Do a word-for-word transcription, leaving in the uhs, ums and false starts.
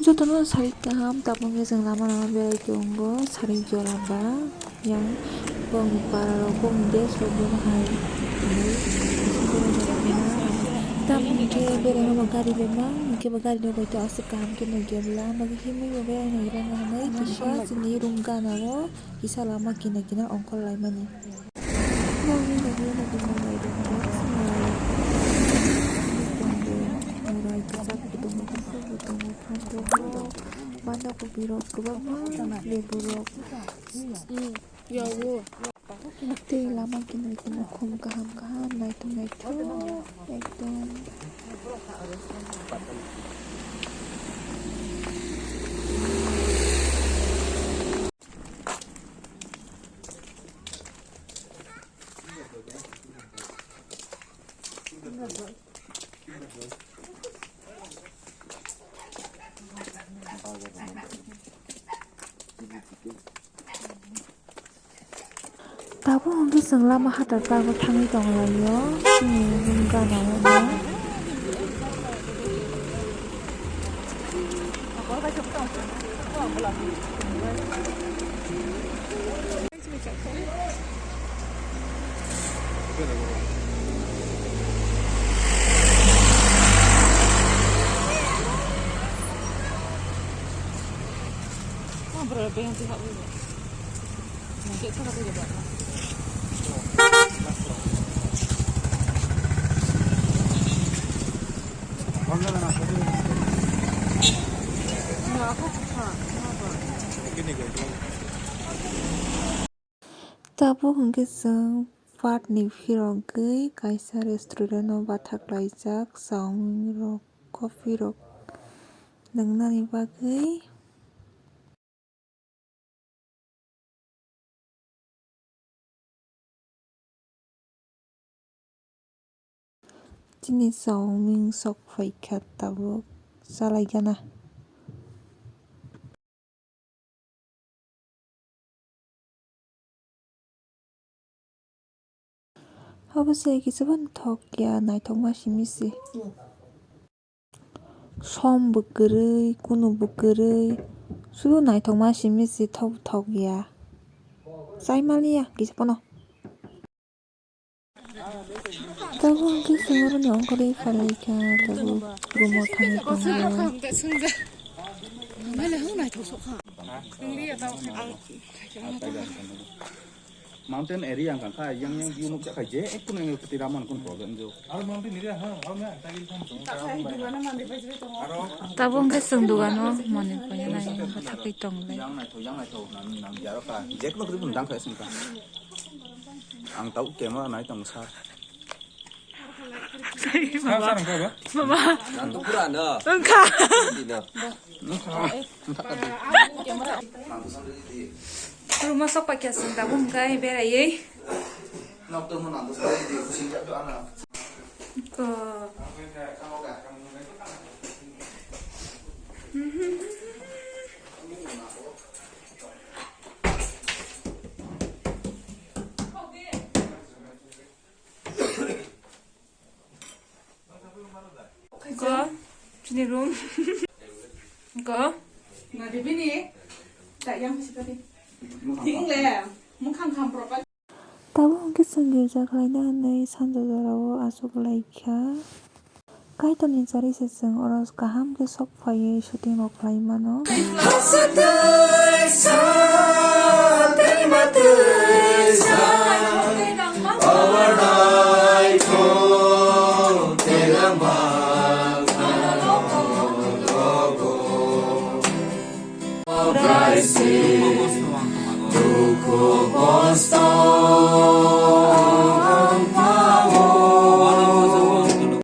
Jotono sari kaham, tabuk hwnkhe chwng lama lama berai tongo, sari jora ba yang bongni para rok, bongni desh rok bono hai hinwi tabuk hwnkhe berai mano gari bai ma, hwnkhe bo gari rok bai to aswk kaham khe nukya bwla, amo khe himwi bo berai nai rwngya hinwi kisa chini room gana o kisa lama kinar kinar ongkhor laimani. Nokni nokni nokni manwi rok baksa manwi tongo, murai kwchak bo tongo, kuphur bo tongo, phantok rok, banda kopi rok, kwbangma lebu rok. Tei lama kinar kinar khum kaham kaham naithok naithok ekdom. Tabuk hwnkhe chwng lama hatar park o thangwi tonglaio, chini room gana o no. Tabuk hwnkhe chwng park ni phirogwi kaisa restaurant o bathak laijak, chowming rok, coffee rok nwngnani bagwi. Chini chowming sok phaikha, tabuk chalaigana. Obo se kisa phano thok ya, naithokma simi se. Som bo kwrwi, kunu bo kwrwi, sudu naithokma simi se, thok thok ya. Chai maliya kisa phano. Tabuk hwnkhe chwng oroni ongkhorwi phalwi kha, tabuk room o thangwi tongo. Mountain area wngkha kha, yang yang view nukjakha je, ekdom yang yang kwtwi rama nukun problem jo. Tabuk hwnkhe chwng dugano manwi paina nai wngkha, thakwi tonglai. Yang naitho, yang naitho, nang, nang jaro kha, je kwbang kwbang dang kha singkha. Ang tau camera nai tong sa. Mama. Mama. Wngkha. Ruma sok paikha chwng tabuk hwnkhe beraiwi. Ko. Ko, chini room. Ko. Mari bini. Tak yang masih tadi. Ting le. Mukhang kham propa. Tabuk hwnkhe chwng girja khlaina hwnwi sanja jorao achuk lai kha. Kaitorni chari se chwng oro kaham khe sok phaiwi shooting rok khlai mano.